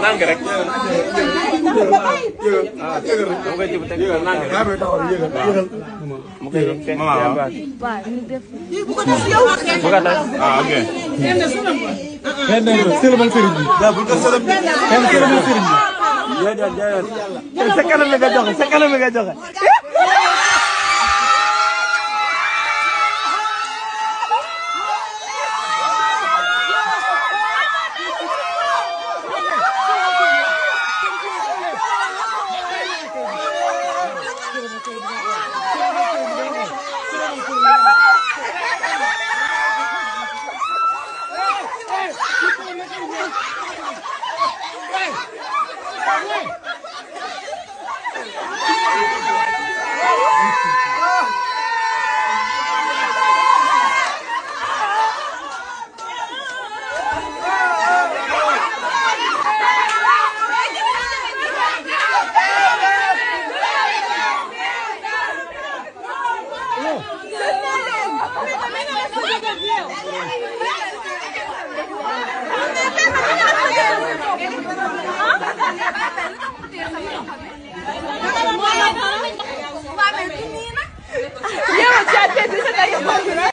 nang rek dama koy tibb teg nang rek mu koy fekk bu ko tas ah ok sëlëmal sëriñ bi da bu ko sëlëmal sëriñ bi sa kanam nga joxe sa kanam nga joxe Yo, chat, this is